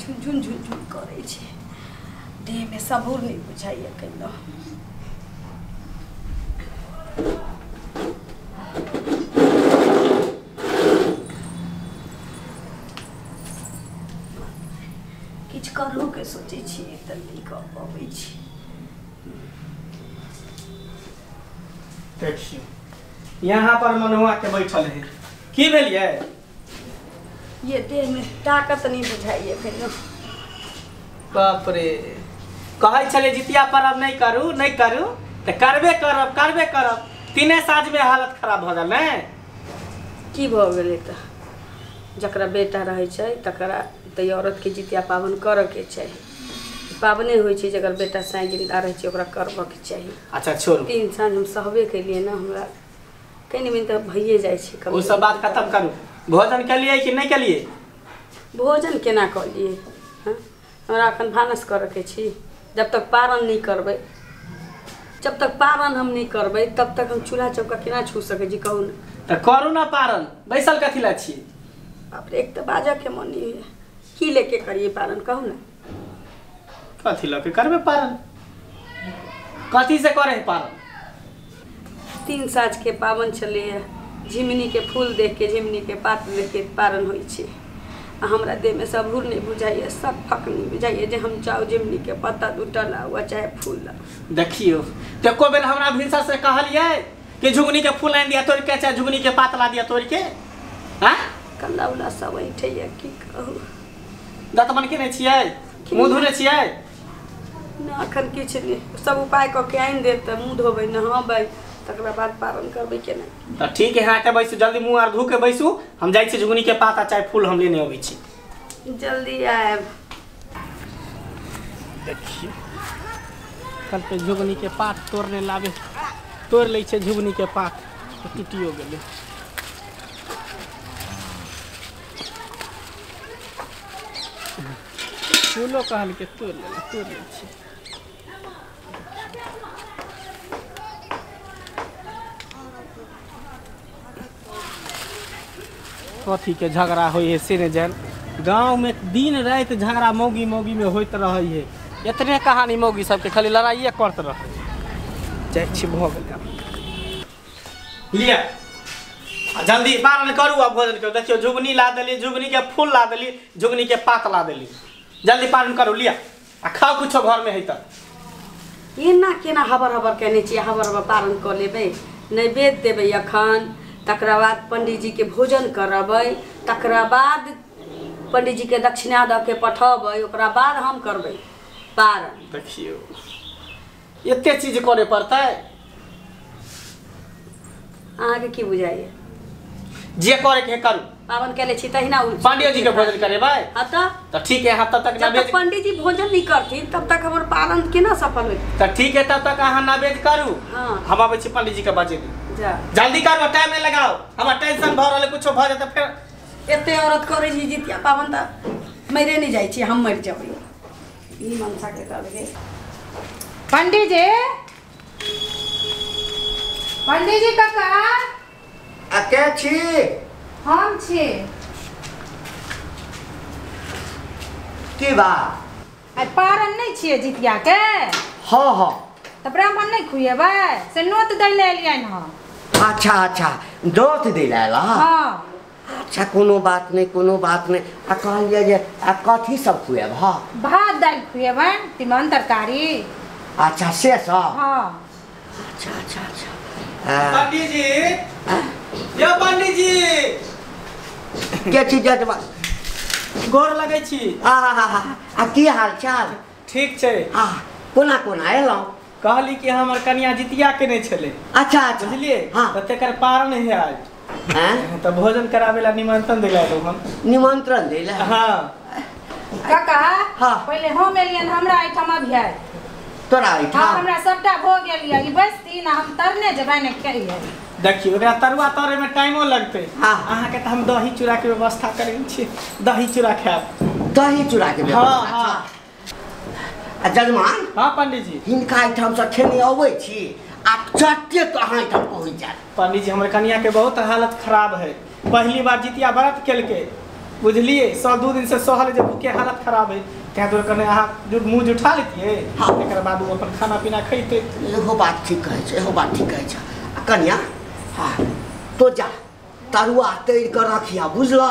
झुनझुन झुनझुन करै छै, देहमे सबूर नहि बुझाइए कहिनो। किछु करहोके सोचै छियै तऽ नहि कऽ पबै छी। देखियौ यहाँ पर मनुआ के बैठल है, की भेलियै? ये देह में ताकत नहीं बुझाइए कहिनो। बाप रे, कहै छलै जितिया परब नहीं करू नहीं करू, तऽ करबे करब करबे करब। तीने साँझ में हालत खराब भऽ गेल ने। की भऽ गेलै तऽ जकरा बेटा रहै छै तकरा तऽ औरतके जितिया पाबनि करऽके चाही। पाबने होइ छै जकर बेटा साँझ जिन्दा रहै छै ओकरा करबऽके चाही। अच्छा छोड़ू, 3 साँझ हम सहबे केलियै ने, हमरा कनि मनि तऽ भइए जाइ छै। ओ सब बात खत्म करू। भोजन केलियै कि नहि केलियै? भोजन केना कऽ लियै? हँ, हमरा एखन भानस करऽके छी। जब तक पारण नहि करबै, जब तक पारण हम नहि करबै तब तक हम चूल्हा चौका केना छू सकै छी कहू ने? तऽ करू ने पारण, बैसल कथी लए छी? बाप रे, एक तऽ बाजऽके मन नहि होइए, की लेके करियै पारण कहू ने? कथी लऽ के करबै पारण? कथी से करे पारण? 3 साँझके पाबनि छलैए, झिमनीके फूल देख के झिमनीके पात देख के पारण होइ छै। आ हमरा देहमे सबूर नहि बुझाइए, सब फक नहि बुझाइए जे हम जाउ झिमनीके पत्ता दूटा लाउ आ चाहे फूल लाउ। देखियौ तऽ एको बेर हमरा भिनसर से कहलियै कि झुगनी के फूल आनि दिया तोड़ि के, चाहे झुगनी के पात ला दिया तोड़ि के? आँ, कल्ला उल्ला सब ऐठैए, की कहू। दतमन केने छियै? मुँह धोने छियै? ना एखन किछु नहि, सब उपाय कऽ के आनि देब तऽ मुँह धोबै नहाबै तकरा बाद पारण करबै केना। तऽ ठीक है, अहाँके बैसू, जल्दी मुँह आर धो के बैसू, हम जाइ छी झुगनी के पात आ चाहे फूल हम लेने अबै छी। जल्दी आयब। देखियौ कल पे झुगनी के पात तोड़ने लाबे, तोड़ि लै छै झुगनी के पात, टूटियो गेलै। फूलो कहलकै तोड़ि लेलै, तोड़ि लै छै। कथी के झगड़ा होइ है से नहि जान। गाँव में दिन राति झगड़ा मौगी मौगी में होइत रहै है, इतने कहानी मौगी सबके, खाली लड़ाइए करत रहै। जाइ छी, भऽ गेल। लिअ जल्दी पारण करू आ भोजन करू। देखियौ झुगनी ला देली, झुगनी के फूल ला देली, झुगनी के पात ला देली, जल्दी पारण करू लिअ आ खाउ कुछो घर में है तऽ। एना केना हबर हबर केने छियै, हबर हबर पारण कऽ लेबै, नैवेद्य देबै एखन, तकरा बाद पंडीजीके भोजन करबै, तकरा बाद पंडीजीके दक्षिणा दऽ के पठेबै, ओकरा बाद हम करबै पारण। देखियौ एते चीज करे पड़तै। अहाँके की बुझाइए? जे करे के करू। पावन केले छी तहिना पंडीजी के भोजन करेबै? हाँ तऽ ठीक है, हाँ तब तक जब तक पंडीजी भोजन नहीं करथिन तब तक हमर पालन केना सफल होइत? तऽ ठीक है, तब तक अहाँ नैवेद्य करू। हाँ, हम अबै छी पंडीजी के बजे दी। जा जल्दी करू, टाइम नहीं लगाओ, हमरा टेंशन भऽ रहल है, कुछो भऽ जेतै फेर। एते औरत करै छी जितिया पाबनि तऽ मरे नहीं जाइ छी, हम मरि जेबै। ई मनसा के करबै। पंडीजी, पंडीजी काका। आ के छी? हम छी। की बात? आइ पारण नहि छियै जितिया के? हाँ हाँ। तऽ ब्राह्मण नहि खुएबै से नोत दै लए एलियनि हँ। अच्छा अच्छा, नोत दै लए एला? हाँ। अच्छा कोनो बात नहीं, कोनो बात नहीं। आ कहलियै जे आ कथी सब खुएब? हाँ, भात दालि खुएबनि, तीमन तरकारी। अच्छा से सब? हाँ। अच्छा अच्छा अच्छा। पंडीजी, यौ पंडीजी। के छी जजमान? गोर लगै छी। आ हा हा, आ की हाल चाल? ठीक छै। आ कोना कोना एलहुँ? कहली कि हमर कनिया जितिया केने छलै। अच्छा अच्छा, बुझलियै? हाँ। तऽ तेकर पारण है आज, तऽ भोजन कराबै ला निमंत्रण दै ला एलहुँ हम। निमंत्रण दै ला? हाँ। काका, हाँ। पहिले हम एलियनि, हमरा एहिठाम अभियाय। तोरा एहिठाम? हाँ, हमरा सबटा भऽ गेल यऽ, ई बैसथिन आ हम तरने जेबै ने खेलियै। देखियौ एकरा तरुआ तरे में टाइमो लगतै। हाँ। अहाँके तऽ हम दही चूड़ा के व्यवस्था करै छी, दही चूड़ा खायब। दही चूड़ा के व्यवस्था? हाँ हाँ। आ जजमान? हाँ पंडीजी। हिनका एहिठाम से खेने अबै छी आ चट्टे तो अहाँ एहिठाम पहुँच जायब। पंडीजी हमर कनिया के बहुत हालत खराब है, पहली बार जितिया व्रत केलकै, बुझलिए 102 दिन से सहल जे भूखे हालत खराब है तैं दुआरे कने अहाँ मुँह जुठा लेतियै तकर बाद ओ अपन खाना पीना खैतै। इहो बात ठीक कहै छै, इहो बात ठीक कहै छै। आ कनिया हाँ तो जा तरुआ तैर कऽ रखिया बुझल, आ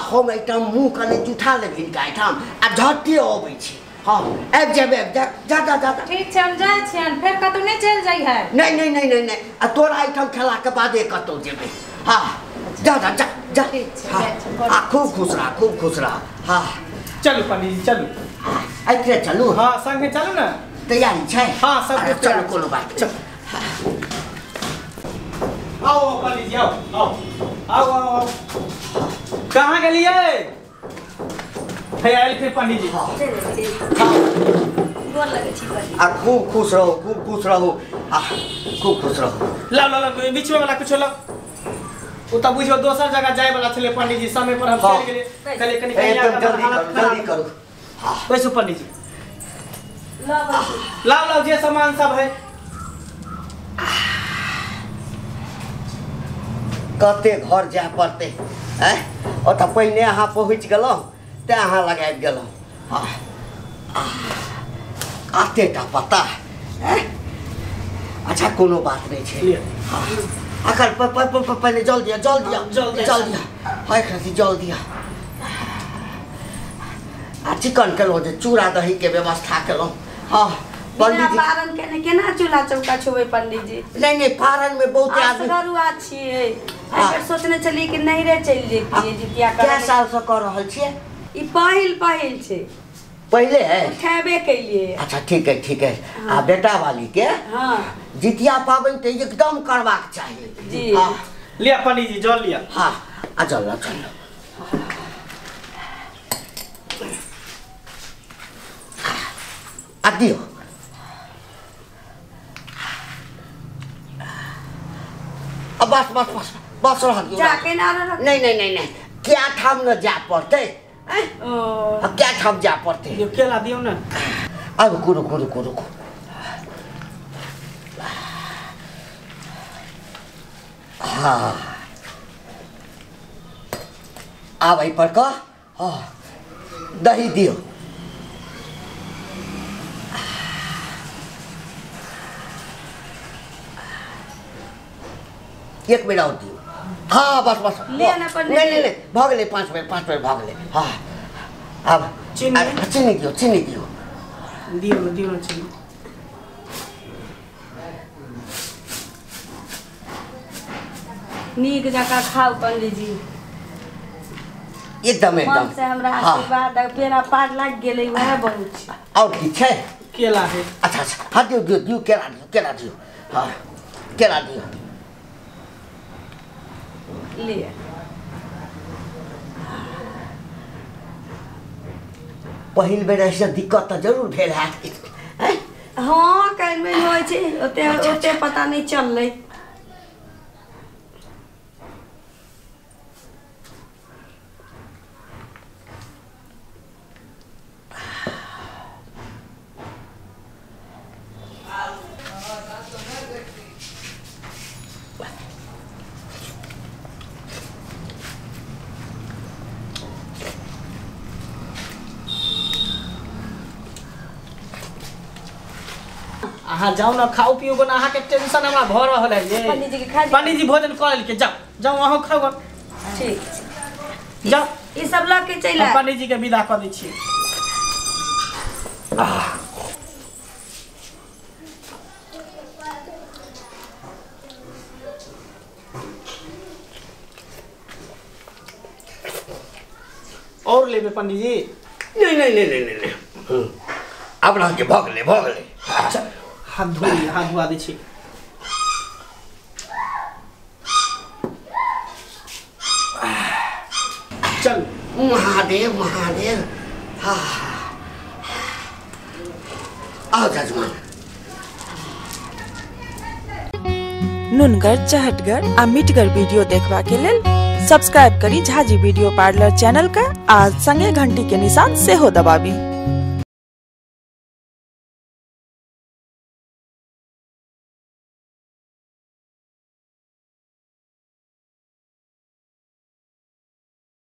हम एहिठाम मुँह कने जुठा लेब हिनका एहिठाम आ झट्टे अबै छी। हाँ आबि जायब आबि जा जा जा जा। ठीक छै हम जाइ छियनि, फेर कतहु नहि चलि जाइ है। नहि नहि नहि नहि नहि, आ तोरा एहिठाम खेलाके बादे कतहु जेबै। हाँ जा जा जा जा। हाँ आ खूब खुश रह, खूब खुश रह। हाँ चलू पंडीजी चलू, आइते चलू। हाँ संगे चलू ने, तैयारी छै? हाँ सब कुछ चलू, कोनो बात चल। आओ पंडीजी आओ आओ आओ आओ। कहाँ गेलियै? हे आयल फिर पंडीजी। गोर लगै छी पंडीजी। आ खूब खुश रहो, खूब खुश रहो, आ खूब खुश रहो। लाओ लाओ लाओ बीच में वाला कुछ लाओ। ओ तऽ बुझियौ दोसर जगह जाय वाला छलै पंडीजी, समय पर हम चलि गेलियै। कहलियै कनि एकदम जल्दी करू, जल्दी करू। हां बैसू पंडीजी। लाओ लाओ जे सामान सब है। कते घर जाय पड़तै आँय, ओतऽ पहिने अहाँ पहुँच गेलहुँ तेँ अहाँ लग आबि गेलहुँ। हाँ कतेटा पता आँय। अच्छा कोनो बात नहि छै। हाँ अखन पहिले जल दिअ, जल दिअ, जल दिअ, एक जल दिअ। आ चिकन केलहुँ जे चूड़ा दहीके व्यवस्था केलहुँ। हाँ पंडीजी पारन केने केना चूल्हा चौका छुबै पंडीजी? नहीं नहीं पारन में बहुत आदमी असगरुआ छियै। एहि सोचने छलियै कि नैहरे चलि जैतियै जितिया कए साल से कर रहल छियै? ई पहिल पहिल छै, पहिले है उठेबे केलियै। अच्छा ठीक है ठीक है। आ बेटा वाली के हाँ जितिया पाबनि तऽ एकदम करबाक चाही जी। हाँ लिया पंडीजी जल लिया। हाँ आ चल चल। आ दियौ बस बस बस बस रह दियौ। जा केना रह? नहीं नहीं नहीं नहीं, क्या ठाम न जा पड़तै। ओ क्या ठाम जा पड़तै? यो केला दियौ ने। आ रुकू रुकू रुकू रुकू। हाँ आब एहि पर कऽ हाँ दही दियौ। एक बेर और दियौ। हाँ बस बस नहीं नहीं नहीं भऽ गेलै, 5 बेर 5 बेर भऽ गेलै। हाँ आब चीनी चीनी दियौ, चीनी दियौ, दियौ दियौ चीनी। नीक जकाँ खाउ पंडीजी एकदम एकदम मन से हमरा आशीर्वाद। पेड़ा पार लागि गेलै वएह बहुत छै। और की छै? केला है। अच्छा अच्छा हाँ दियौ दियौ दियौ, केला दियौ, केला दियौ। हाँ केला दियौ। लिअ पहिल बेर ऐसे दिक्कत तऽ जरूर भेल हैत। हाँ काल्हि होइ छै ओते ओते पता नहि चललै। अहाँ जाउ ने खाउ पिउ गो, अहाँ के टेंशन हमरा भऽ रहल है ये। पंडीजी के खा पंडीजी भोजन कऽ लेलकै, जाउ जाउ अहाँ खाउ गो। ठीक जाउ ई सब लऽ के चलि आउ। पंडीजी के विदा कऽ दै छी। और लेबै पंडीजी? नहीं नहीं नहीं नहीं नहीं, आब रह के भऽ गेलै भऽ गेलै। अच्छा हाथ धो लिअ, हाथ धुआ दै छी। चल महादेव महादेव। हाँ आओ जजमान। नुनगर चहटगर आ मिठगर वीडियो देखबा के लेल सब्सक्राइब करी झाजी वीडियो पार्लर चैनल का आ संगे घंटी के निशान सेहो दबाबी।